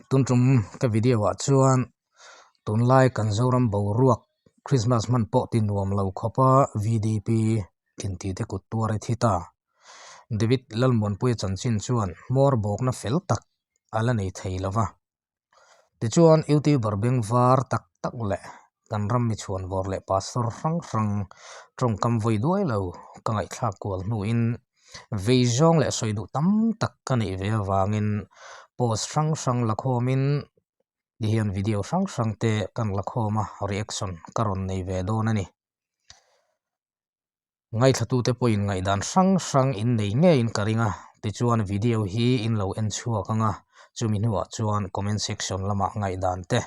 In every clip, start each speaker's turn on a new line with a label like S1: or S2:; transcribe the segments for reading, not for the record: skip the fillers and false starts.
S1: Tun tum ka video ah chuan tunlai kan Zoram boruak Christmas hman pawh ti nuam lo khawpa VDP inti te kut tuar i thi ta. David Lalmuanpuia chanchin chuan hmawr bawkna fel tak a la nei thei lo va. Tichuan youtuber beng var tak tak leh kan ram mi chhuanvawr leh pastor hrang hrang tawngkam vawi duai lo ka ngaihthlak kual hnuin vei zawng leh sawi duh tam tak ka neih ve avangin post hrang hrang la khawmin tihian video hrang hrang te kan la khawm a reaction ka rawn nei ve dawn a ni. Ngaithlatute pawhin ngaihdan hrang hrang in nei ngeiin ka ring a, tichuan video hi in lo en chhuak ang a, chumi hnuah chuan comment section lamah ngaihdan te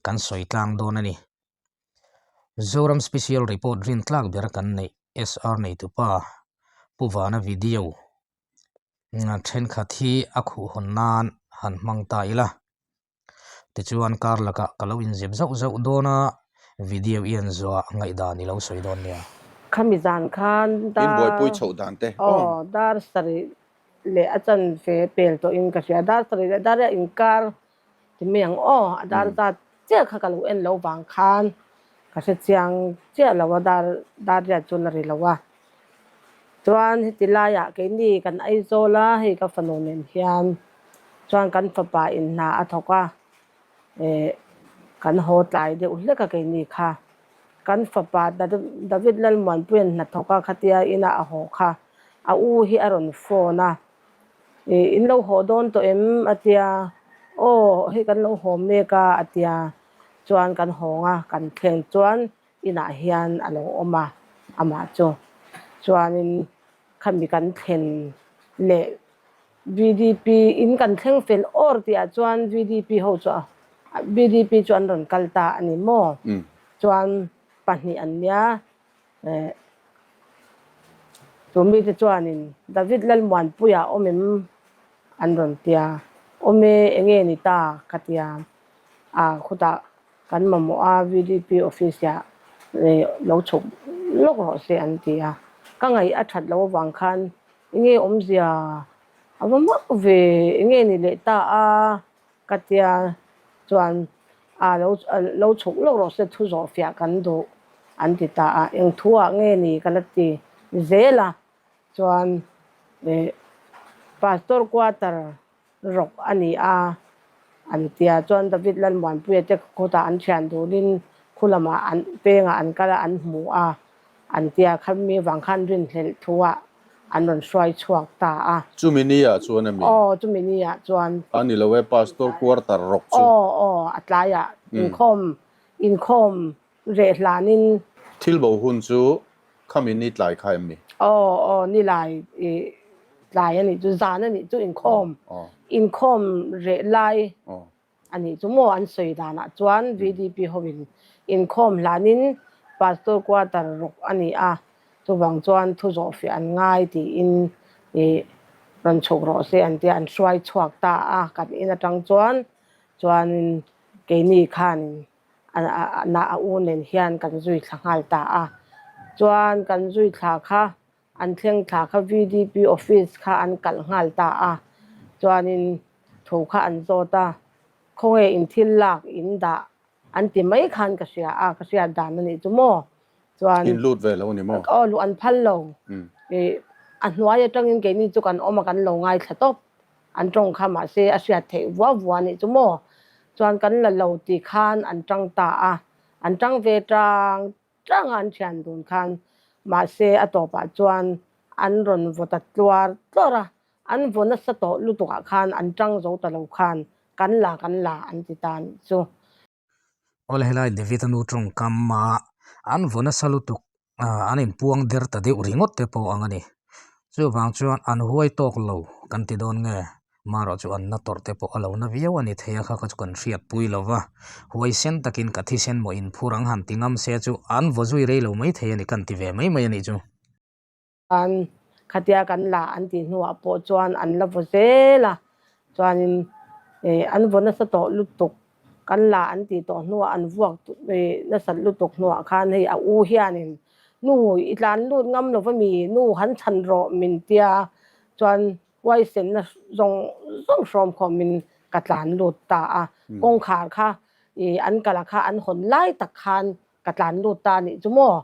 S1: kan sawi tlang dawn a ni. Zoram Special Report rin tlak ber kan neih SR neitupa Pu Vana video thenkhat hi a khuhhawn nan han hmang ta ila. Tichuan kar lakah ka lo inzep zauh zauh dawn a, video i en zuah ngaihdan i lo sawi dawn nia.
S2: Khami zan khan dar
S3: In buaipui chhoh dan te
S2: aw dar sarih leh a chanve pel tawhin ka hria, dar sarih leh dar a inkar ti mai ang aw, a dar zat chiah kha ka lo en lo vang khan ka hre chiang chiah lo a dar dar riat chu la ri lo a. Chuan heti laiah keini kan Aizawl a hei ka fanu nen hian chuan kan fapa in hna a thawk a, eh kan haw tlai deuh hlek a keini kha. Kan fapa David Lalmuanpuia'n hna thawk a khatia inah a haw kha a u hi a rawn phone a, eh in lo haw dawn tawh em a tia, aw hei kan lo haw mek a a tia, chuan kan hawng a kan thleng chuan Inah hian a lo awm a, amah chu. Chuanin khami kan thlen leh VDP in kan thleng fel awr tihah chuan VDP ho chu VDP chu an rawn kal ta a ni maw? Chuan pahnih an nia, eh chu mite chuanin David Lalmuanpuia awm em an rawn tia, awm e, enge ni ta ka tia, a khutah Kan mamawh a, VDP office ah lo chhuk lawk rawh se an ti a. Ka ngaih a that loh avang khan enge awmzia a va mak ve, enge ni leh ta a ka tia chuan a lo lo chhuk lawk rawh se thu zawh fiah kan duh an ti ta a, eng thu ah nge ni ka la ti zel a chuan Pastor quarter rawk a ni a, an ti a. Chuan David Lalmuanpuia te khawtah an thian dunin khu lamah an pengah an kal a, an hmu a, an ti a. Khami vang khan rinhlelh thuah an rawn hruai chhuak ta a.
S3: Chumi ni ah chuan a mi?
S2: Aw, chumi ni ah chuan.
S3: A ni lo e, Pastor quarter rawk chu.
S2: Aw, aw, a tlaiah inkhawm, inkhawm reh hlanin.
S3: Thil bo hun chu Khami ni tlai kha em ni?
S2: Aw, aw, ni lai i tlai a nih chu, zan a nih chu inkhawm, inkhawm reh lai a nih chu maw an sawi danah chuan VDP hoin inkhawm hlanin Pastor quarter rawk a ni a, chuvang chuan thu zawhfiah an ngai tiin i rawn chhuk rawh se an tia an hruai chhuak ta a, kan in atang chuan chuanin keini khanin na a u nen hian kan zui thla nghal ta a. Chuan kan zui thla kha an thleng thla kha VDP office kha an kalh nghal ta a. Chuanin thu kha an zawt a, khawnge in thil lak in dah an ti mai khan ka hria a, ka hriat dan a nih chu maw. Chuan
S3: In lut ve lo a ni maw?
S2: Aw luh an phal lo. Ih a hnuai atangin keini chu kan awm a kan lo ngaithla tawp. An tawng kha mahse a hriat theih vua vua nih chu maw? Chuan kan la lo ti khan an tang ta a, an tang ve tang tang a an thian dun khan mahse a tawpah chuan an rawn vaw ta tluar tluar a, an vaw nasa tawh lutukah khan an tang zo ta lo khan kan la kan la an ti ta nih chu.
S1: Awle helai David a nu tawngkam a an vaw nasa lutuk an inpuang der ta deuh ringawt te pawh ang a ni. Chuvang chuan an huai tawk lo kan ti dawn nge marawh chu an na tawrh te pawh a lo na viau a ni thei a kha kha chu kan hriatpui lo va. Huai sen takin ka thisen maw inphur ang han ti ngam se chu an vaw zui rei lo mai thei a ni kan ti ve mai mai a nih chu.
S2: Chuan khatia kan la an tih hnuah pawh chuan an la vaw zel a, chuanin ih an vaw nasa tawh lutuk, kan la an tih tawh hnuah an vuak ih nasat lutuk hnuah khan hei a u hianin nu i tlan lut ngam lo va mi nu han chhan rawh min tia, chuan huaisenna zawng zawng hrawm khawm min ka tlan lut ta a. Kawngkhar kha ih an kala kha an hawn lai tak khan ka tlan lut ta a nih chu maw?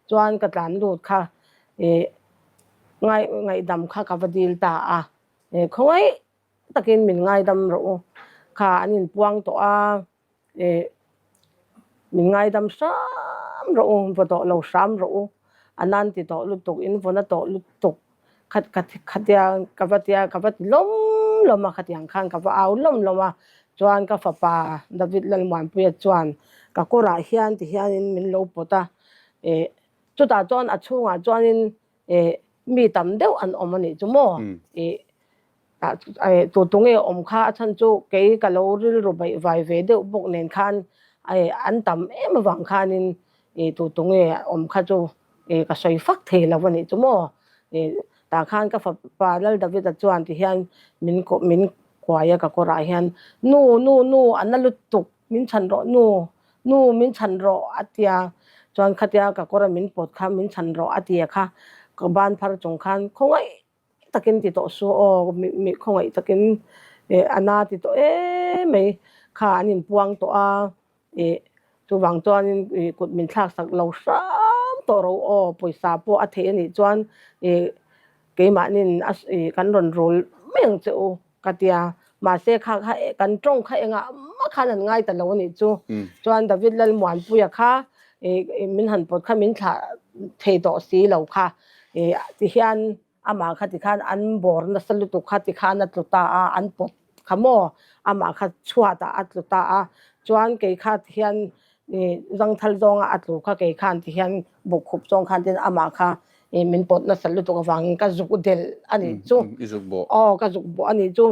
S2: Chuan ka tlan lut kha ih ngai ngaihdam kha ka va dil ta a. Ih khawngaih takin min ngaidam rawh u. Kha an inpuang tawh a ih min ngaidam hram rawh u, vaw tawh lo hram rawh u. A nan ti tawh lutuk, in vawna tawh lutuk khat khat khatia ka va tia ka va ti lawm lawm a, khatiang khan ka va au lawm lawm a. Chuan ka fapa David Lalmuanpuia chuan ka kawrah hian ti hianin min lo pawt a, ih chutah chuan a chhungah chuanin ih mi tam deuh an awm a nih chu maw? Ih tu tu nge awm kha a chhan chu kei ka lo rilru baih vai ve deuh bawk nen khan an tam em avang khanin tu tu nge awm kha chu ka sawi fak thei lo a nih chu maw? Tah khan ka fapa Lal David-a chuan ti hian min min kuai a ka kawrah hian nu nu nu a na lutuk min chhan rawh nu nu min chhan rawh a tia chuan khatia ka kawra min pawt kha min chhan rawh a tia kha ka ban phar chung khan khawngaih takin ti tawh su aw mi khawngaih takin eh a na ti tawh em mai kha an inpuang tawh a ih chuvang chuanin ih kut min thlak sak lo hram tawh ro aw pawisa pawh a theih a nih chuan ih keimahnin a ih kan rawn rul mai ang che u ka tia mahse kha kha kan tawng kha engah mah khan an ngai ta lo a nih chu chuan David Lalmuanpuia kha ih min han pawt kha min thlah thei tawh si lo kha ih tihian amah kha tikhan an bawr nasa lutuk kha tikhan a tlu ta a an pawt kha maw amah kha chhuatah a tlu ta a chuan kei kha tihian ih zangthal zawnga a tlu kha kei khan tihian buk khup zawng khan tin amah kha ih min pawt nasa lutuk avangin ka zuk delh a nih chu
S3: I zuk bawh.
S2: Aw ka zuk bawh a nih chu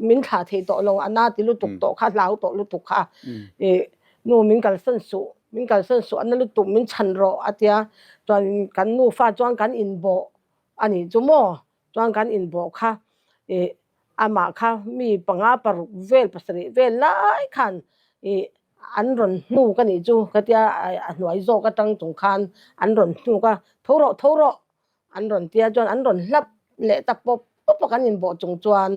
S2: min thlah thei tawh lo a na ti lutuk tawh kha hlau tawh lutuk kha ih nu min kalsan suh min kalsan suh a na lutuk min chhan rawh a tia chuan kan nufa chuan kan inbawh a nih chu maw chuan kan inbawh kha ih amah kha mi panga paruk vel pasarih vel lai khan ih an rawn hnuk a nih chu khatia a hnuai zawk atang chung khan an rawn hnuk a tho rawh tho rawh an rawn tia chuan an rawn hlap leh ta pawp pawp a kan inbawh chung chuan.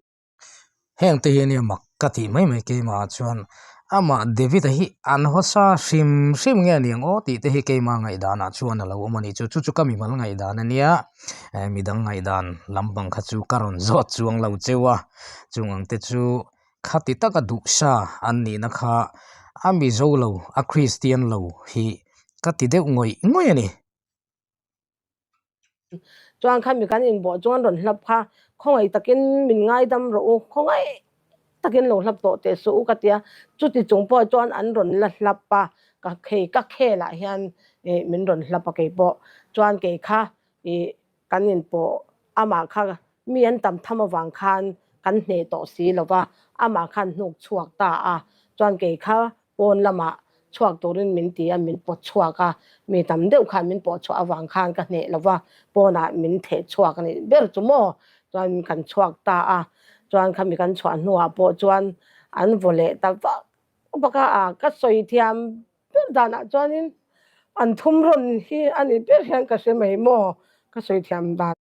S1: Heng te hi ania mak ka tih mai mai keimah ah chuan amah David-a hi an hawsa hrim hrim nge aniang aw tih te hi keimah ngaihdan ah chuan a lo awm a nih chu chu chu ka mimal ngaihdan ania eh midang ngaihdan lampang kha chu ka rawn zawt chuang lo cheu a chung ang te chu khati taka duhsa an nihna kha a mizo lo a Kristian lo hi ka ti deuh ngawih ngawih a ni.
S2: Chuan kha mi kan inbawh chuan rawn hlap kha khawngaih takin min ngaidam rawh u, khawngaih takin lo hlap tawh teh suh u ka ti a, chuti chung pawh chuan an rawn la hlap a, ka khei ka khelah hian ih min rawn hlap a kei pawh chuan kei kha ih kan inpawh amah kha mi an tam tham avang khan kan hneh tawh si lo va, amah khan hnuk chhuak ta a, chuan kei kha Pawn lamah chhuak turin min ti a, min pawt chhuak a, mi tam deuh khan min pawh chhuah avang khan ka hneh lo va, pawnah min theh chhuak a nih ber chu maw? Chuan kan chhuak ta a, chuan khami kan chhuah hnuah pawh chuan an vaw leh ta vak vak a, a ka sawi thiam ber danah chuanin an thum rawn hi a nih ber hian ka hre mai maw? Ka sawi thiam dan.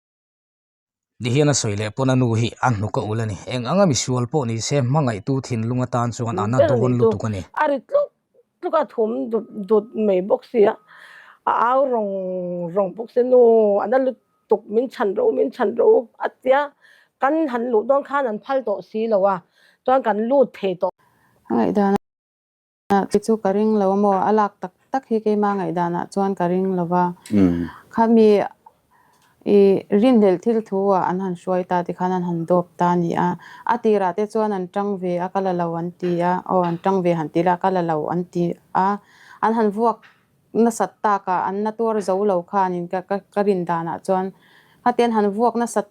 S1: Ni hian a sawi leh pawn a nu hi a hnuk a ul a ni. Eng anga misual pawh ni se hmangaihtu thinlung atan chuan a na dawn lutuk a ni.
S2: A ri tluk tluk a thum dut dut mai bawk si a, a au rawng rawng bawk si nu a na lutuk min chhan rawh u min chhan rawh u a tia kan han luh dawn khan an phal tawh si lo a chuan kan lut thei tawh.
S4: A ngaihdan Kei chu ka ring lo maw? A lak tak tak hi keima ngaihdanah chuan ka ring lo va. Khami i rinhlelh thil thu ah an han hruai ta tikhan an han dawp ta a ni a. A tirah te chuan an tang ve a, ka la lo an ti a, aw an tang ve han ti la, ka la lo an ti a. An han vuak nasat takah an na tuar zo lo khanin ka ka rin danah chuan khati an han vuak nasat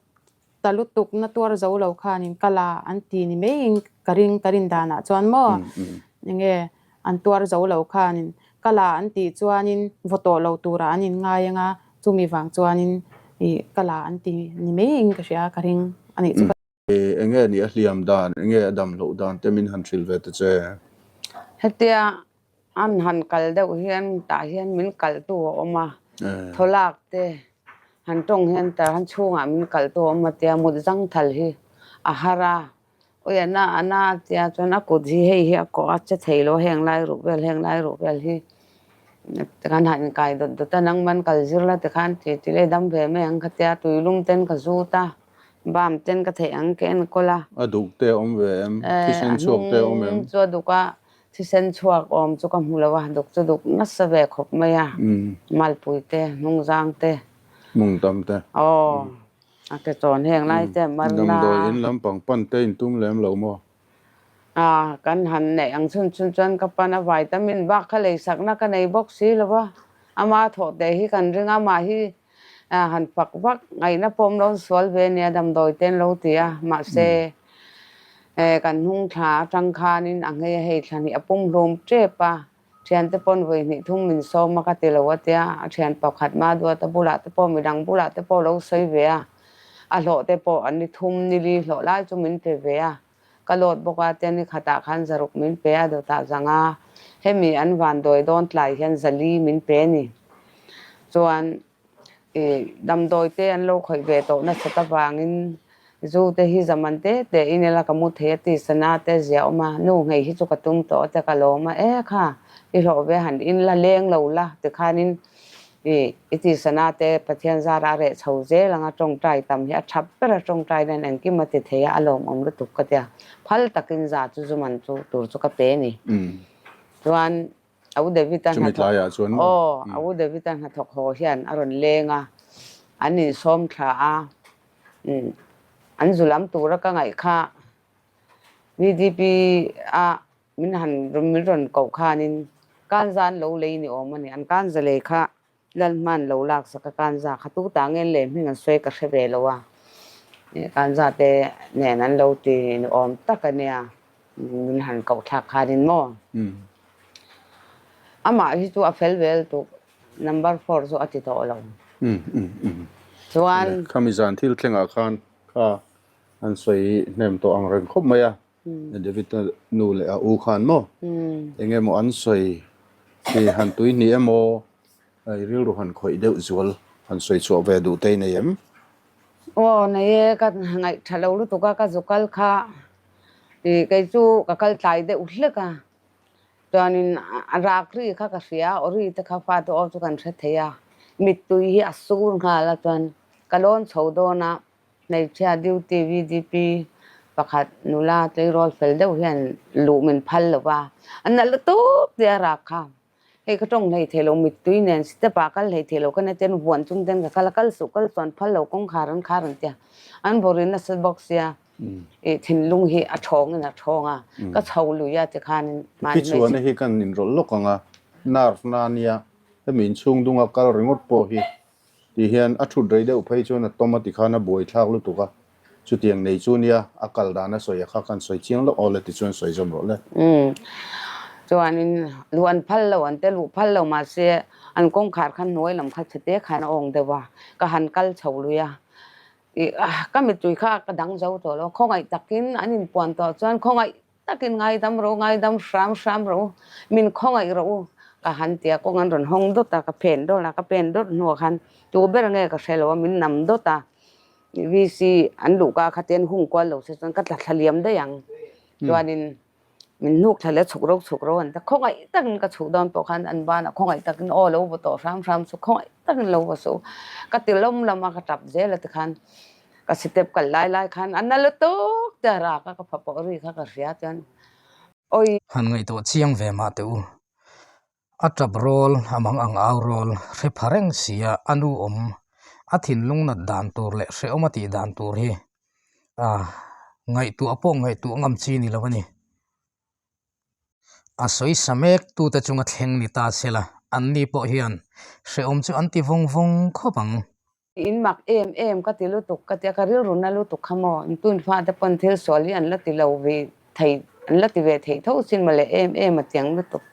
S4: Ta lutuk na tuar zo lo khanin ka la an ti ni maiin ka ring ka rin danah chuan maw enge an tuar zo lo khanin ka la an tih chuanin vaw tawh lo turah an in ngai anga chumi vang chuanin ih ka la an ti ni maiin ka hria ka ring a nih chu ka.
S3: Enge nih a hliam dan enge a dam loh dan te min han hrilh ve ta che.
S5: Hetia An han kal deuh hian tah hian min kalhtu a awm a, thawlak te han tawng hian tah han chhungah min kalhtu a awm a tia mut zangthal hi a har a. Ui a na a na a tia chuan a kut hi hei hi a kawh a che thei lo heng lai ruh vel heng lai ruh vel hi kan han inkai dawt dawt a nangman kal zir la tikhan ti ti leh dam ve mai ang ka tia tuilum ten ka zut a bam ten ka theih ang ka enkawl a.
S3: A duk te a awm ve em? Thisen chhuak te a awm em?
S5: A hnung chu a duk a thisen chhuak awm chu ka hmu lo a duk chu duk nasa ve khawp mai a malpui te hnungzang te.
S3: Mungtam te.
S5: Aw. A ke chawn heng lai te mar na.
S3: Damdawi in lampang pan te in tum lem lo maw?
S5: A, kan han neih ang chhun chhun chuan ka pan a vitamin bak kha lei sakna ka nei bawk si lo va, ama thawh teh hi kan ring a, amah hi han fak vak ngaihna pawm lo sual ve nia damdawi te an lo ti a, mahse kan hnung thla atang khanin a nghei a hei thla hnih a pum hlum tep a, Thiante pawn vawi hnih thum min sawm a ka ti lo a tia, a thian pakhat ma duata bulah te pawh midang bulah te pawh lo sawi ve a, a hlawh te pawh an ni thum ni li hlawh lai chu min pe ve a, ka lawt bawk a tia ni khatah khan zaruk min pe a dawtah zanga hemi an vandawi dawn tlai hian zali min pe a ni. Chuan I damdawi te an lo khawih ve tawh nasat avangin zu te hi zaman te te in ila ka mu thei a ti sana te zia awm a, nu nghei hi chu ka tum tawh a te ka lawm a, e kha i hlawh ve han in la leng lo la tikhanin i i ti sana te Pathian zara a reh chho zel anga tawngtai tam hi a thap ber a tawngtai nen engkim a ti thei a a lawmawm lutuk ka tia phal takin za chu zu man chu tur chu ka pe a ni chuan A u David-a
S3: Chumi
S5: hnathawk
S3: tlaiah chuan maw?
S5: Aw, a u David-a hnathawk haw hian a rawn leng a, an insawm thla a, umm an zu lam tura ka ngaih kha VDP a min han min rawn koh khanin kanza an lo lei ni awm a ni, an kanza lei kha Lalhman lo lak sak a kanza kha tu ta nge leh hming an sawi ka hre ve lo a, kanza te nen an lo ti ni awm tak a nia min han koh thlak khanin maw. Amah hi chu a fel vel tuk number four chu a ti tawh lo. Chuan.
S3: Khami zan thil thlengah khan kha an sawi hnem tawh ang reng khawp mai a. David-a nu leh a u khan maw eng emaw an sawi hi han tui hnih emaw i rilru han khawih deuh zual han sawi chhuah ve duh te i nei em?
S5: Aw nei e, ka ngaih tha lo lutuk a, ka zu kal kha i kei chu ka kal tlai deuh hlek a, chuanin a rak ri kha ka hria a, aw ri te kha fate aw chu kan hre thei a, mittui hi a sur nghal a chuan ka lawn chho dawn a. Hmeichhia duty VDP pakhat nula tleirawl fel deuh hian luh min phal lo va, a nalh lutuk tia rak kha. Hei ka tawng hlei thei lo, mittui nen step ah kal hlei thei lo, ka na ten vuan chung ten ka kal a, kal suh kal chuan phal lo kawngkhar an khar an tia, an bawrin nasa bawk sia i thinlung hi a thawng in a thawng a, ka chho lui a tikhanin mahni
S3: Khi chuan hi kan inrawlh lawk ang a, nerve na ania, hemi inchhung dunga kal ringawt pawh hi Ti hian a thut rei deuh phei chuan a tawm a ti khan a buai thlak lutuk a, chutiang nei chu nia a kal dan a sawi a kha khan sawi chiang loh aw le ti chuan sawi zawm rawh le.
S5: Umm chuanin luh an phal lo an te luh phal lo mahse an kawngkhar khan hnuai lam kha chhete khan a awng deuh a, ka han kal chho lui a, ih ka mittui kha ka dang zo tawh lo, khawngaih takin an inpuan tawh chuan khawngaih Takin ngaidam rawh u, ngaidam hram hram rawh u, min khawngaih rawh u, ka han ti a, kawng an rawn hawng dawt a, ka phen dawt a, ka pen dawt hnuah khan tu ber nge ka hre lo a, min nam dawt a, VC an luhka kha te an hung kual lo se chuan ka tla thla liam daih ang, chuanin min hnuk thla leh chhuk ro chhuk ro an ti a, khawngaih takin ka chhuk dawn pawh khan an banah khawngaih takin aw lo vaw tawh hram hram chu khawngaih takin lo vaw suh u, ka ti lawm lawm a, ka tap zel a tikhan. Ka step kal lai lai khan a na lutuk te a rak a, ka fa pawh ri kha ka hria chuan awi.
S1: Han ngaihtuah chiang ve mah teh u. A tap rawl, a mang ang au rawl, hre pha reng sia a nu awm, a thinlung nat dan tur leh hrehawm a tih dan tur hi a ngaihtuah pawh ngaihtuah ngam chi ni lo a ni. A sawi sa mek tute chunga thleng ni ta se la, anni pawh hian hrehawm chu an ti vawng vawng khawp ang.
S5: In mak em em ka ti lutuk ka tia ka rilru na lutuk kha maw in tun fa te pawn thil sual hi an la ti lo ve thei an la ti ve thei tho sin mawle em em a chiang lutuk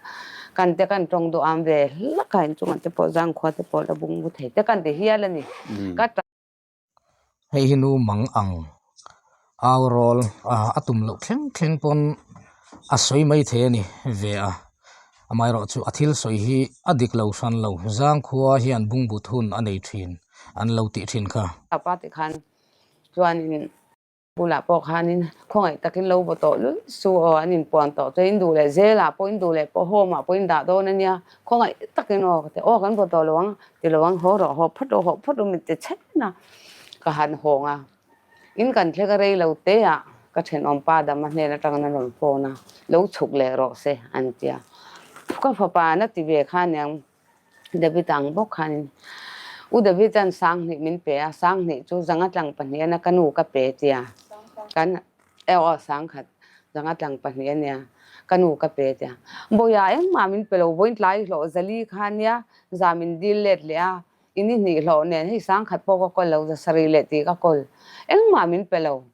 S5: kan te kan tawng duh am ve hlak a inchungah te pawh zangkhua te pawh la bung bu thei te kan ti hial a ni ka
S1: Hei hi nu mang ang au rawl a tum loh thleng thleng pawn a sawi mai thei a ni ve a. Amaherawhchu a thil sawi hi a dik lo hran lo, Zangkhua hian bungbut hun a nei thin an lo tih thin kha.
S5: Apa ti khan chuanin. Bulah pawh khanin khawngaih takin lo vaw tawh lul su aw, an inpuan tawh chuan in duh leh zelah pawh in duh leh pawh home ah pawh in dah dawn a nia, khawngaih takin aw ka ti aw kan vaw tawh lo ang ti lo ang haw rawh haw phawt rawh haw phawt rawh min ti chhen a, ka han hawng a, in kan thleng a rei lo te ah ka thenawm pa dam a hnen atangin an rawn phone a, lo chhuk leh rawh se an ti a, ka fapa na ti ve kha aniang. David ang bawk khanin U David chuan Sanghnih min pe a, Sanghnih chu zanga tlang pahnih a nia ka nu ka pe tia kan e aw Sangkhat zanga tlang pahnih a nia ka nu ka pe tia Bawiha engmah min pe lo vawiin tlai hlawh zali kha nia za min dil let leh a ini hnih hlawh nen hei Sangkhat pawh ka kawl lo za sarih leh tih ka kawl engmah min pe lo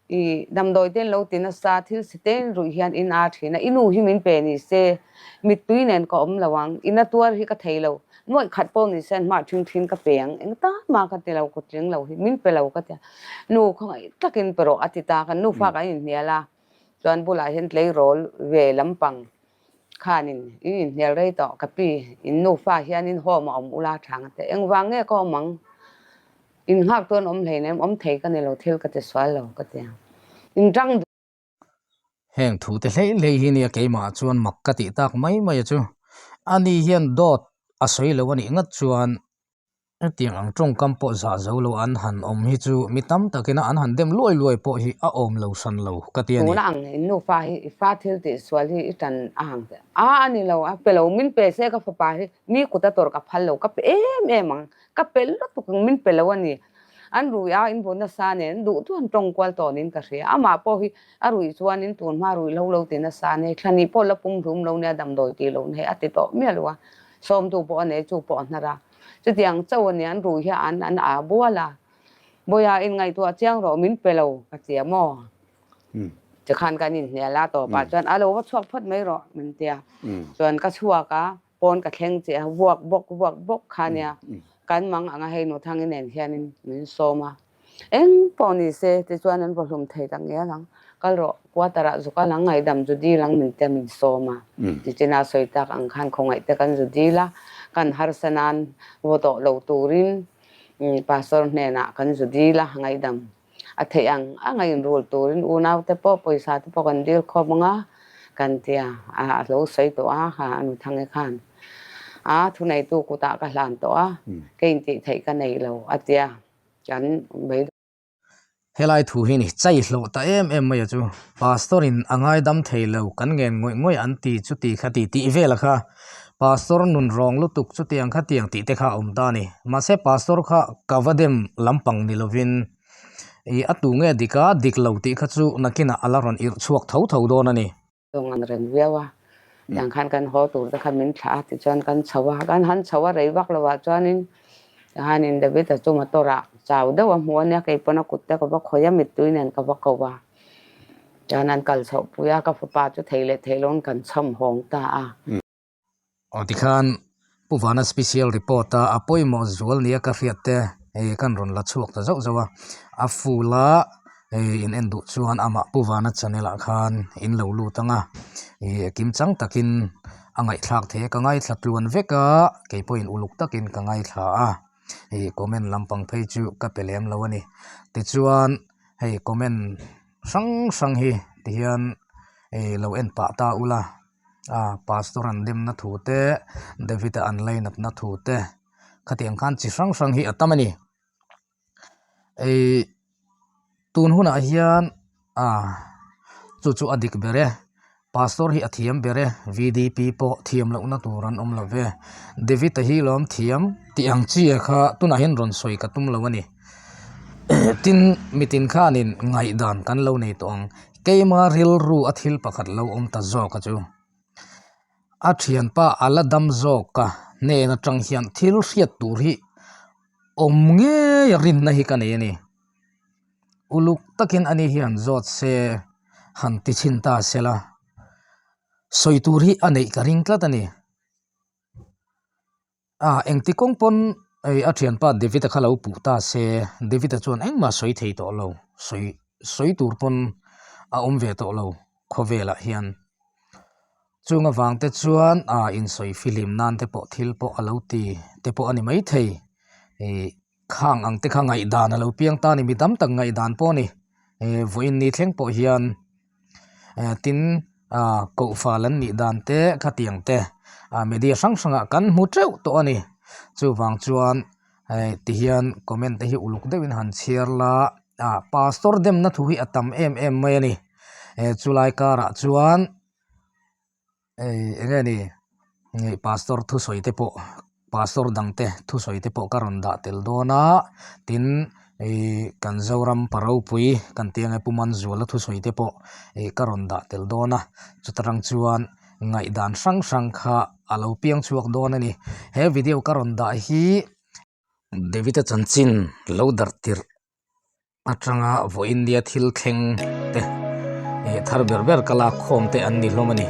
S5: I damdawi te an lo ti nasa, thil si te ruih hian in a thin a, i nu hi min pe ni se, mittui nen ka awm lo ang, i na tuar hi ka thei lo, nuaih khat pawh ni se an hmah thin thin ka pe ang, eng tan mah ka ti lo, kut tling lo hi min pe lo ka ti a, nu khawngaih takin pe rawh a ti ta, kan nufa kan inhnial a, chuan bulah hian tleirawl ve lampang khanin in inhnial rei tawh ka pi, in nufa hianin home a awm ula thang a ti a, engvang nge ka awm ang? In nghak chuan awm hlei nem, awm thei ka ni lo, thil ka ti sual lo ka ti a. In tang duh.
S1: Heng thu te hlei hlei hi nia keimah chuan mak ka tih tak mai mai a chu. Ani hian dawt a sawi lo a nih ngat chuan hetiang ang tawngkam pawh zah zo lo an han awm hi chu mi tam takin a an han dem luai luai pawh hi a awm lo hran lo ka ti a ni.
S5: Tuna ang in nufa hi i fa thil tih sual hi i tan a hang teh a a ni lo a pe lo min pe se ka fapa hi mi kut a tawrh ka phal lo ka pe em em ang Ka pe lutuk ang min pe lo a ni. An rui a, in bu nasa nen an duh duh an tawng kual tawh niin ka hria. Amah pawh hi a ruih chuanin tun hma ruih lo lo ti nasa nia, thlani pawh la pum hlum lo nia, damdawi tih loh na hi a ti tawh miah lo a, sawmtu pawh a nei chu pawh a hnar a. Chutiang chauh a nia, an rui hi an an a bual a. Bawiha inngaihtuah chiang rawh min pe lo ka ti a maw? Tikhan kan inhnial a, tawpah chuan a lo va chhuak phawt mai rawh min ti a. Chuan ka chhuak a, Pawn ka thleng che a, vuak bawk vuak bawk kha nia, kan mang anga hei Nuthangi nen hianin min sawm a, eng pawh ni se tichuan an vawhlum thei tak ngial ang, kal rawh quarter ah zuk a lang ngaihdam zu dil ang min tia min sawm a, tichin a sawi tak ang khan khawngaih te kan zu dil a, kan harsa nan vaw tawh lo turin pastor hnenah kan zu dil a ngaihdam. A theih ang ang a inrul turin unaute pawh pawisa te pawh kan dil khawp ang a, kan ti a, a lo sawi tawh a, kha a nuthange khan a thuneitu kutah ka hlan tawh a, ka intih theih ka nei lo a ti a, kan beidawng.
S1: Helai thu hi ni chai hlawh ta em em mai a chu, Pastor in a ngaidam thei lo kan ngen ngawih ngawih an ti chuti kha ti tih vel a kha, Pastor nun rawng lutuk chutiang khatiang tih te kha a awm ta a ni. Mahse Pastor kha ka va dem lampang ni lovin ih a tu nge dik a, dik lo tih kha chu nakinah a la rawn irh chhuak tho tho dawn a ni.
S5: Zawng an reng viau a, tiang khan kan haw tur te kha min thlah a tichuan kan chho a, kan han chho a rei vak lovah chuanin tihanin David-a chu motor ah chau deuh a hmu a nia, keipawn a kut te ka va khawih a, mittui nen ka va ko a. Chuan an kal chhoh pui a, ka fapa chu thei leh thei loin kan chhawm hawng ta a.
S1: Aw tikhan Pu Vana special report a a pawimawh zual nia ka hriat te hei kan rawn la chhuak ta zauh zauh a, a full a hei in en duh chuan amah Pu Vana channel ah khan in lo lut ang a, ih kimchang takin a ngaihthlak thei a, ka ngaithla tluan vek a, keipawhin uluk takin ka ngaithla a, ih comment lampang phei chu ka pe lem lo a ni. Tichuan hei comment hrang hrang hi tihian ih lo en pah ta ula a pastor an demna thu te David a an lainatna thu te khatiang khan chi hrang hrang hi a tam a ni ih tun hunah hian ah chu chu a dik ber e pastor hi a thiam ber e V D P pawh thiam lohna tur an awm lo ve David a hi lawm thiam tih ang chi a kha tunah hian rawn sawi ka tum lo a ni tin mitin khanin ngaihdan kan lo nei tawh ang keima rilru a thil pakhat lo awm ta zawk a chu a thianpa a la dam zawk a hnen atang hian thil hriat tur hi awm ngei a rinna hi ka nei a ni uluk takin ani hian zawt se han ti chhin ta sela sawi tur hi a neih ka ring tlat a ni. Ah engti kawng pawn hei a thianpa David-a kha lo puh ta se David-a chuan engmah sawi thei tawh lo sawi sawi tur pawn a awm ve tawh lo khawvelah hian chung avang te chuan ah insawi fihlim nan te pawh thil pawh a lo ti te pawh a ni maithei ih khang ang te kha ngaihdan a lo piang ta a ni mi tam tak ngaihdan pawh a ni. Vawiin ni thleng pawh hian tin kohfal an nih dan te khatiang te media hrang hrangah kan hmu teuh tawh a ni. Chuvang chuan tihian comment te hi uluk deuhin han chhiar la pastor demna thu hi a tam em em mai a ni. Chulai karah chuan. Hei eng nge ni ih pastor thusawi te pawh pastor dang te thusawi te pawh ka rawn dah tel dawn a tin ih kan zoram pa ropui kan tih ang e pu manzuala thusawi te pawh ih ka rawn dah tel dawn a chuta tang chuan ngaihdan hrang hrang kha a lo piang chhuak dawn a ni he video ka rawn dah hi David-a chanchin lo darh tirh. Atanga vawiin nia thil thleng te ih thar ber ber ka lak khawm te an ni hlawm a ni.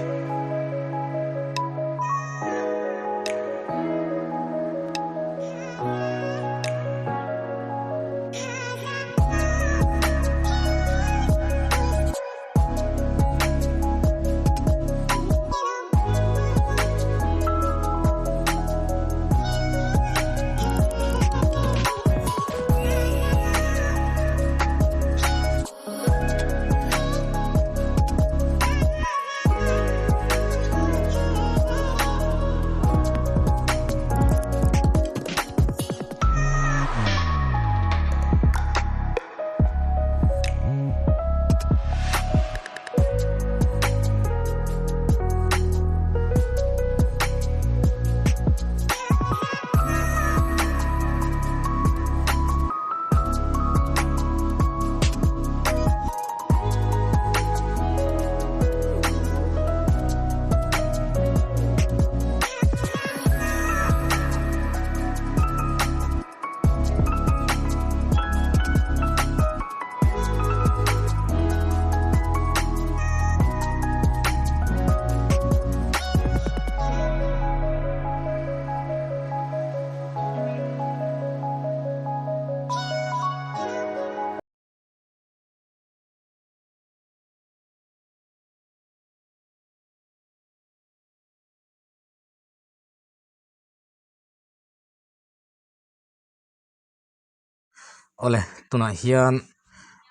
S1: Awle tunah hian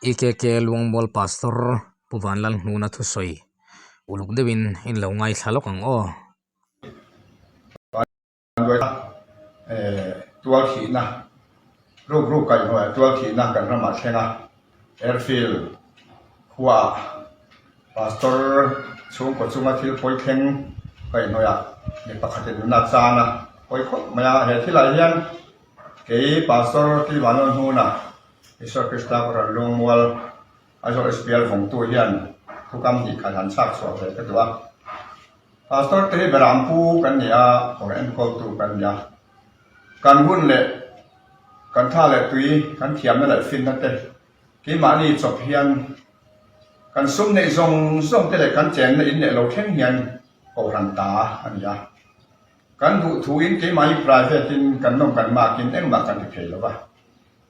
S1: EKK Luangmual Pastor Pu Vanlalhnuna thusawi uluk deuhin in lo ngaithla lawk ang aw.
S6: Tual thihna ruk ruk kaihhnuaiah tual thihna kan ramah thleng a, Airfield khuaah Pastor chhungkaw chunga thil pawi thleng kaihhnuaiah mi pakhatin nuna chan a pawi khawp mai a, he thilah hian Kei Pastor Pi Vanlawn hnuna Isua Krista Kohhran Lungmual Aizawl SPL vawngtu hian thukam hnih khat han chhak chhuah ve ka duh a. Pastor te hi Beram pu kan ni a, Kohhran enkawltu kan ni a. Kan hun leh kan tha leh tui, kan thiamna leh finna te keimahni chawp hian kan sum neih zawng zawng te leh kan chenna in leh lo thleng hian Kohhran ta a ni a. Kan duh thuin keimahni private in kan nawm kan makin engmah kan ti thei lo va.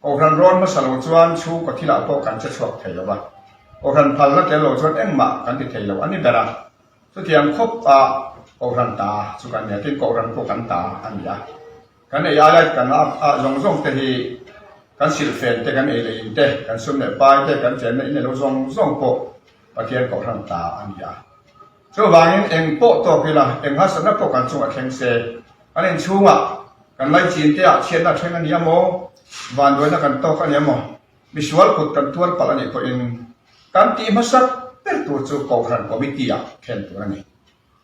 S6: Kohhran rawn hmasa lo chuan chhungkaw thilah pawh kan che chhuak thei lo va. Kohhran phalna tel lo chuan engmah kan ti thei lo a ni ber a. Chutiang khawp a Kohhran ta chu kan nia tin Kohhran pawh kan ta a ni a. Kan ei aia kan ah zawng zawng te hi kan silhfen te kan ei leh in te kan sum leh pai te kan chenna in leh lo zawng zawng pawh Pathian Kohhran ta a ni a. Chuvangin eng pawh tawk ila, eng harsatna pawh kan chungah thleng se, kan inchhungah, kan laichin te ah chhiatna thleng a ni amaw, vanduaina kan tawk a ni amaw, misual kut kan tuar palh a nih pawhin kan tih hmasak ber tur chu Kohhran Committee ah thlen tur a ni.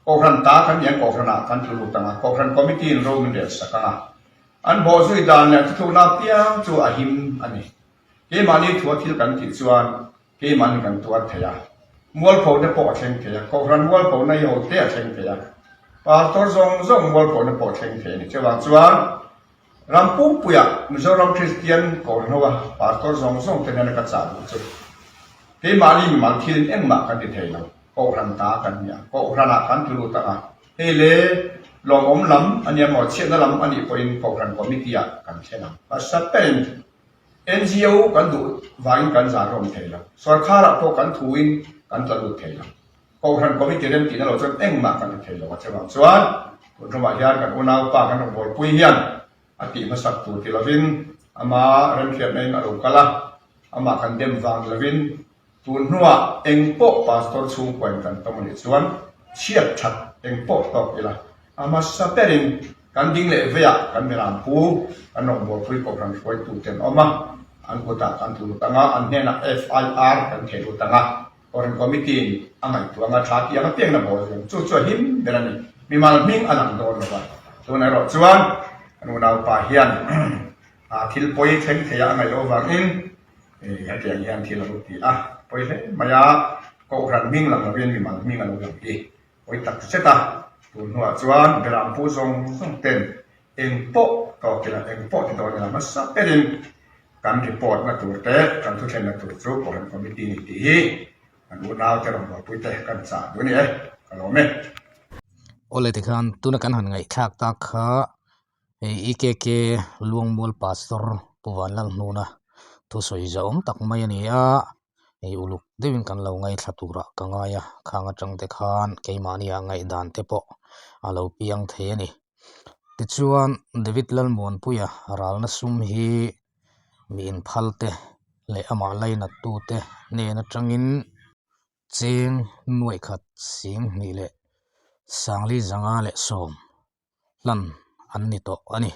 S6: Kohhran ta kan nih ang Kohhranah kan tlu lut ang a, Kohhran Committee in ro min rel sak ang a, an bawhzui dan leh thuthlukna apiang chu a him a ni. Keimahni thua thil kan tih chuan Keiman kan tuar thei a, mualphona pawh a thleng thei a, Kohhran mualphona hi ho te a thleng thei a, Pastor zawng zawng mualphona pawh a thleng thei a ni. Chuvang chuan ram pumpuiah Mizoram Kristian Kohhran hoa Pastor zawng zawng te hnena ka chah duh chu keimahni mimal thilin engmah kan ti thei lo, Kohhran ta kan ni a, Kohhranah kan ti lut ang a, hei le lawmawm lam a nia maw, chhiatna lam a nih pawhin Kohhran Committee-ah kan thlen ang. Hmasa berin NGO kan duh vangin kan zan rawm thei lo. Sawrkharah pawh kan thuin kan tla lut thei lo. Kohhran committee rem tihna lo chuan engmah kan ti thei lo a chuvang chuan tun ṭumah hian kan unaupa kan rawngbawlpui hian a tih hmasak tur ti lovin ama remhriatna in a lo kal a, amah kan dem vang ni lovin. Tun hnuah eng pawh pastor chhungkuain kan tawng anih chuan chhiat that eng pawh tawk ila, a hmasa berin kan ding leh veiah kan miram pu, kan rawngbawlpui kohhran hruaitute an awm a, an kutah kan tlu lut ang a, an hnenah FIR kan theh lut ang a, Kohhran Committee in a ngaihtuah anga tha tih ang apiangin a bawl zui ang. Chu chu a him ber a ni. Mimal hming a lang dawn lo va. Tunah erawh chuan kan unaupa hian thil pawi thleng thei a a ngaih loh avangin hetiang hian thil a lo ti a, pawi hle mai a, Kohhran hming lang lovin mimal hming a lo lang hi pawi tak zet a. Tun hnuah chuan Berampu zawng zawng ten eng pawh tawk ila, eng pawh ti dawn ila hmasa berin kan report na tur te, kan thuthlenna tur chu Kohhran Committee ni tih hi kan unau te rawngbawlpui te kan chah duh a ni e, ka lawm e.
S1: Awle tikhan tuna kan han ngaihthlak tak kha hei EKK Luangmual Pastor Pu Vanlalhnuna thusawi zahawm tak mai a ni a, hei uluk deuhin kan lo ngaithla turah ka ngai a, khang atang te khan keimahni ah ngaihdan te pawh a lo piang thei a ni. Tichuan David Lalmuanpuia ralna sum hi mi inphal te leh amah lainattu te hnen atangin cheng nuaih khat sing hnih leh sangli zanga leh sawm hlan an ni tawh a ni.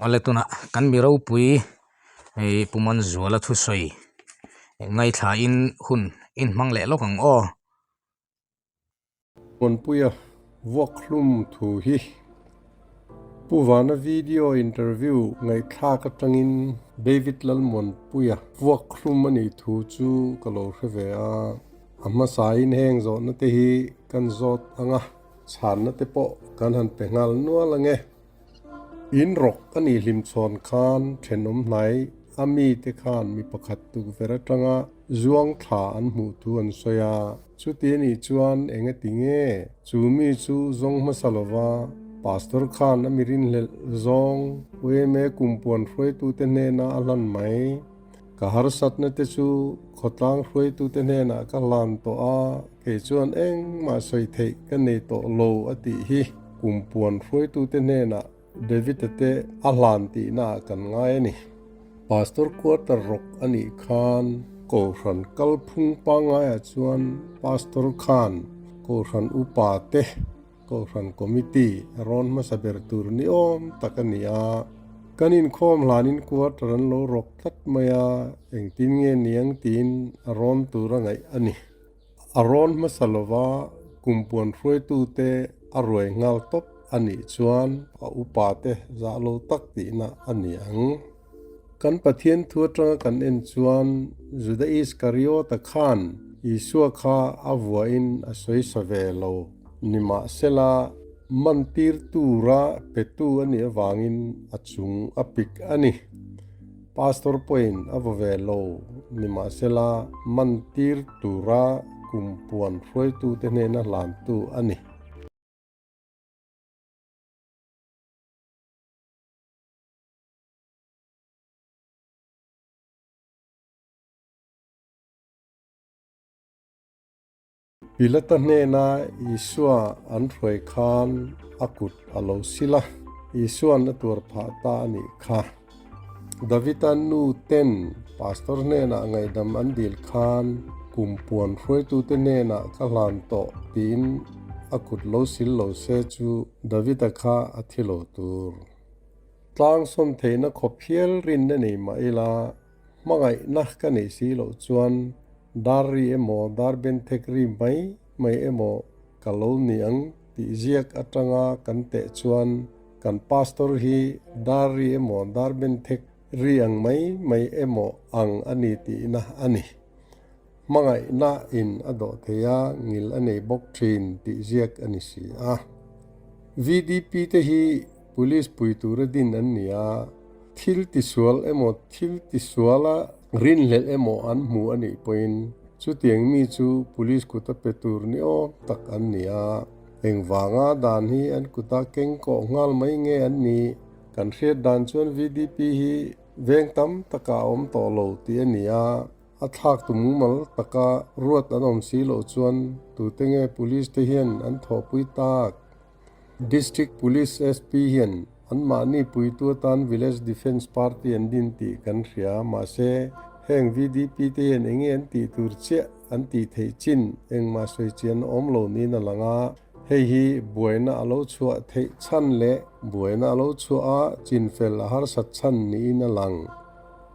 S1: Awle tunah kan mi ropui hei Pu Manzuala thusawi ngaithlain hun inhmang leh lawk ang aw.
S7: Muanpuia vuakhlum thu hi Pu Vana video interview ngaihthlak atangin David Lalmuanpuia vuakhlum a nih thu chu ka lo hre ve a, a hmasain heng zawhna te hi kan zawt ang a, chhanna te pawh kan han pe nghal nual ang e. In rawk a nih hlimchhawn khan thenawm hnai a mite khan mi pakhat tukverh atanga zuang thla an hmuh thu an sawi a. Chuti a nih chuan eng a ti nge? Chu mi chu zawng hmasa lova Pastor khan a mi rinhlelh zawng yma kumpuan hruaitute hnena a hlan mai. Ka harsatna te chu khawtlang hruaitute hnenah ka hlan tawh a, kei chuan engmah sawi theih ka nei tawh lo a tih hi kumpuan hruaitute hnenah David-a te a hlan tihna ah kan ngai a ni. Pastor quarter rawk a nih khan Kohhran kalphung pangaiah chuan Pastor khan Kohhran upa te Kohhran Committee a rawn hmasa ber tur ni awm tak a ni a. Kan inkhawm hlanin quarter an lo rawk tlat mai a, engtin nge niang tiin a rawn tur a ngaih a ni. A rawn hmasa lova kumpuan hruaitute a ruai nghal tawp a nih chuan a upate zah lo tak tihna a ni ang. Kan Pathian thu atanga kan en chuan Juda Iskariota khan Isua kha a vuahin a sawisa ve lo. Nimahsela, mantir tura petu a nih avangin a chung a pik a ni. Pastor pawhin a vaw ve lo. Nimahsela, mantir tura kumpuan hruaitute hnena hlantu a ni. Pilata hnena Isua an hruai khan a kut a lo sil a, Isua'n a tuar phah ta a nih kha. Davida nu ten pastor hnenah ngaihdam an dil khan kum puan hruaitute hnenah ka hlan tawh tiin a kut lo sil lo se chu Davida kha a thi lo tur. Tlang sawn theihna khawp hial rinna nei mah ila, hmangaihna ka neih si loh chuan dar ri emaw dar benthek ri mai mai emaw ka lo ni ang tih ziak atanga kan teh chuan kan pastor hi dar ri emaw dar benthek ri ang mai mai emaw ang a ni tihna a ni. Hmangaihna in a dawh thei a, ngil a nei bawk thin tih ziak a ni si a. VDP te hi Police pui tura din an ni a, thil tisual emaw thil tisuala rinhlelh emaw an hmu a nih pawhin chutiang mi chu police kuta pe tur ni awm tak an ni a, engvanga dan hi an kuta keng kawh nghal mai nge an nih? Kan hriat dan chuan VDP hi veng tam takah a awm tawh lo tih a ni a, a thlak tu mumal taka ruat an awm si loh chuan tute nge police te hian an thawhpui tak? District Police SP hian anmahni puitu atan Village Defence Party an din tih kan hria, mahse Heng VDP te hian enge an tih tur chiah an tih theih chin engmah sawi chian awm lo niin a lang a. Hei hi buaina a lo chhuah theih chhan leh buaina a lo chhuah a chinfel a harsat chhan niin a lang.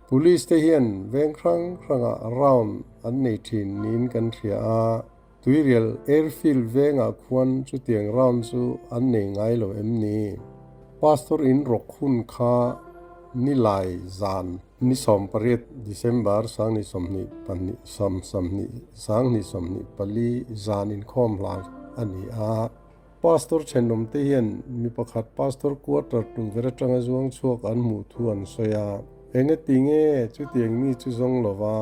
S7: Police te hian veng hrang hrangah round an nei thin niin kan hria a. Tuirial Airfield vengah khuan chutiang round chu an nei ngai lo em ni? Pastor in rawk hun kha nilai zan ni 18 December 2022 sawmsawmhnih 2024 zan inkhawm hlan a ni a. Pastor thenawmte hian mi pakhat Pastor quarter tukverh atanga zuang chhuak an hmuh thu an sawi a. Engati nge chutiang mi chu zawng lova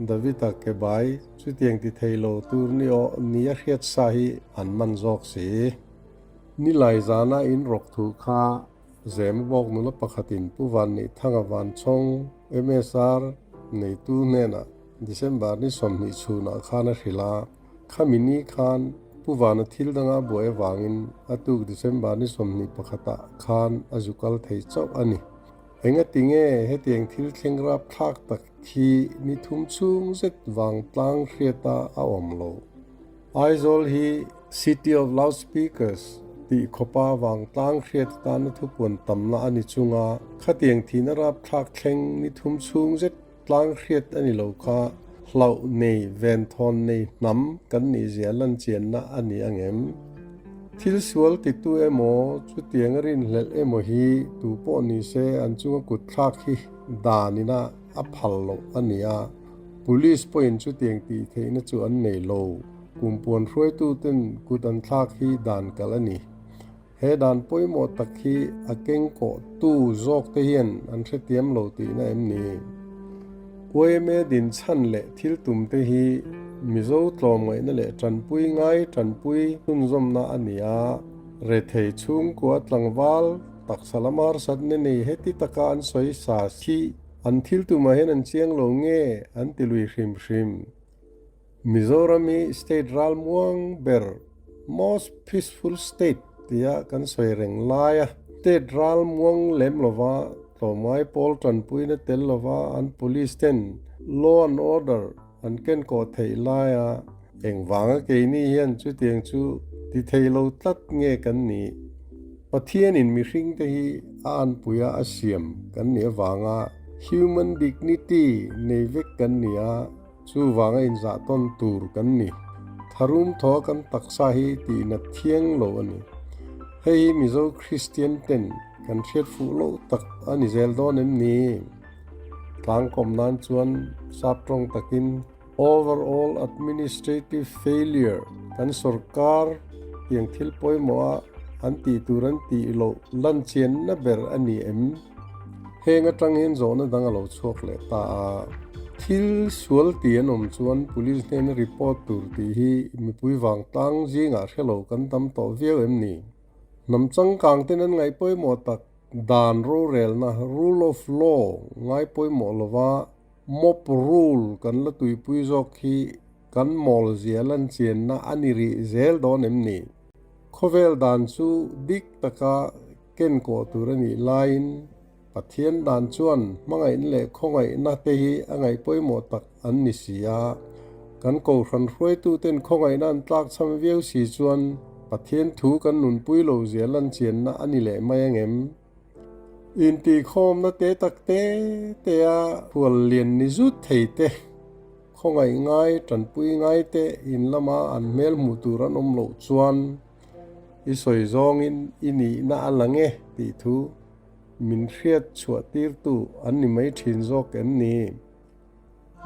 S7: David-a ke bai chutiang ti thei lo tur ni aw ni a hriat sa hi an man zawk si. Nilai zana in rawk thu kha Zema bawk nula pakhatin Pu Vanneihthanga Vanchhawng, MSR, neitu hnenah December ni 20 chhunah khan a hrilh a. Khami ni khan Pu Vana thil danga buai avangin a tuk December ni 21 ah khan a zu kal thei chauh a ni. Engati nge hetiang thil thleng rap thlak tak hi ni thum chhung zet vang tlang hriata a awm lo? Aizawl hi City of Loudspeakers tih khawpa vang tlang hriat atana thupuan tamna a ni chunga khatiang thihna rap thlak thleng ni thum chhung zet Tlang hriat a ni lo kha hlauh nei venthawn nei hnam kan nih zia lan chianna a ni ang em? Thil sual titu emaw, chutiang a rinhlelh emaw hi tu pawh ni se an chunga kut thlak hi danina a phal loh a ni a, Police pawhin chutiang tih theihna chu an nei lo. Kumpuan hruaituten kut an thlak hi dan kalh a ni. He dan pawimawh tak hi a keng kawh tu zawk te hian an hrethiam lo tihna em ni? Yma din chhan leh thil tum te hi Mizo tlawmngaihna leh tanpui ngai tanpui chhunzawmna a ni a, rethei chhungkua tlangval taksa lama harsatna nei heti taka an sawi sa khi an thil tumah hian an chiang lo nge an ti lui hrim hrim. Mizoram hi state ralmuang ber, most peaceful state, tia kan sawi reng lai a. State ralmuang lem lova tlawmngai pawl tanpuina tel lova an police ten law and order an kenkawh theih lai a, engvanga keini hian chutiang chu ti thei lo tlat nge kan nih? Pathianin mihringte hi a anpuia a siam kan nih avanga human dignity nei vek kan ni a, Chuvanga inzah tawn tur kan ni. Tharum thaw kan taksa hi tihna thiang lo a ni. Hei hi Mizo Kristian ten kan hriat fuh loh tak a ni zel dawn em ni? Tlangkawm nan chuan sap tawng takin Overall Administrative Failure kan sorkar tiang thil pawimawh a an tih tur an tih loh lan chianna ber a ni em? Heng atang hian zawhna dang a lo chhuak leh ta a, thil sual tih an awm chuan police hnena report tur tih hi mipui vangtlang zingah hre lo kan tam tawh viau em ni? Hnam changkang ten an ngaih pawimawh tak dan rorelna, rule of law, ngai pawimawh lova mob rule kan la tuipui zawk hi kan mawl zia lan chianna a ni rih zel dawn em ni? Khawvel dan chu dik taka Ken kawh tur a nih laiin Pathian dan chuan hmangaihna leh khawngaihna te hi a ngaih pawimawh tak an ni si a. Kan kohhran hruaituten khawngaihna an tlakchham viau si chuan Pathian thu kan nunpui lo zia lan chianna a ni leh mai angem? Intihkhawmna te tak te te a hual lian ni zut thei te, khawngaih ngai, tanpui ngai te in lama an hmel hmuh tur an awm loh chuan I sawi zawngin i nihna a lang e tih thu min hriat chhuah tirtu an ni mai thin zawk em ni?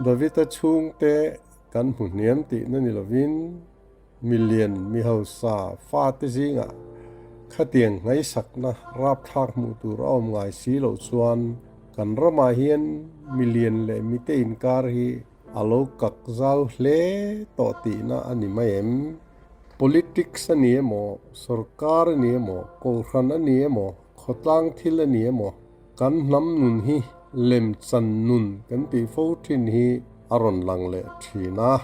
S7: David-a chhungte kan hmu hniam tihna ni lovin milian mi hausa fate zingah khatiang ngaihsakna rapthlak hmuh tur a awm ngai si loh chuan kan ramah hian milian leh mite inkar hi a lo kak zau hle tawh tihna a ni mai em? Politics a ni emaw, sorkar a ni emaw, kohhran a ni emaw, khawtlang thil a ni emaw, kan hnam nun hi lemchan nun kan tih fo thin hi a rawn lang leh thin a.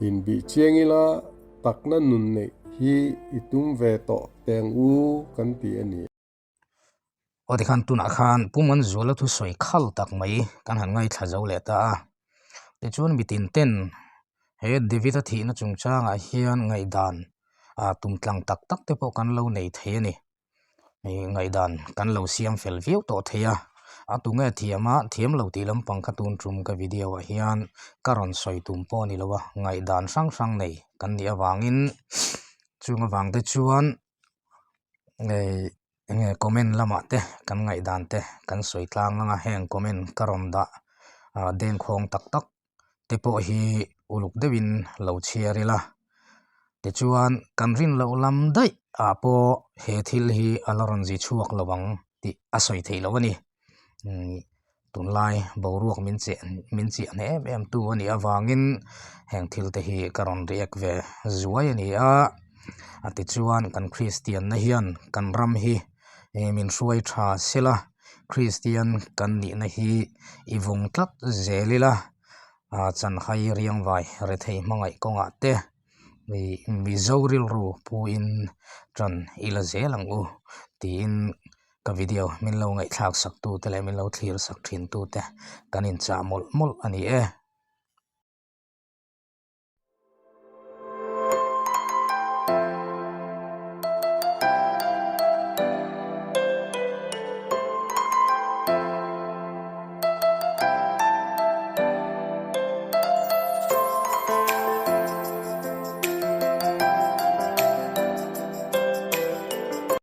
S7: Inbih chiang ila takna nun neih hi i tum ve tawh teng u kan ti a ni.
S1: Aw tikhan tunah khan Pu Manzuala thusawi khal tak mai kan han ngaithla zo leh ta a. Tichuan mitin ten he David-a thihna chungchangah hian ngaihdan ah tum tlang tak tak te pawh kan lo nei thei a ni. Ngaihdan kan lo siam fel viau tawh thei a, a tunge thiam a thiam lo tih lampang kha tun tum ka video ah hian ka rawn sawi tum pawh a ni lo a, ngaihdan hrang hrang nei kan nih avangin chung avang te chuan enge comment lamah te kan ngaihdan te kan sawi tlang ang a heng comment ka rawn dah ah dengkhawng tak tak te pawh hi uluk deuhin lo chhiar ila tichuan kan rin loh lam daih ah pawh he thil hi a la rawn zi chhuak lo ang tih a sawi theih loh a ni tunlai boruak min cheh min chiah hneh em em tu a nih avangin heng thil te hi ka rawn react ve zuai a ni a a tichuan kan Kristian na hian kan ram hi min hruai tha sela Kristian kan nihna hi i vawng tlat zel ila ah chanhai riangvai rethei hmangaih kawngah te Mizo rilru puin tan ila zel ang u tiin ka video min lo ngaihthlak sak tu te leh min lo thlir sak thin tu te kan inchah mawlh mawlh a ni e.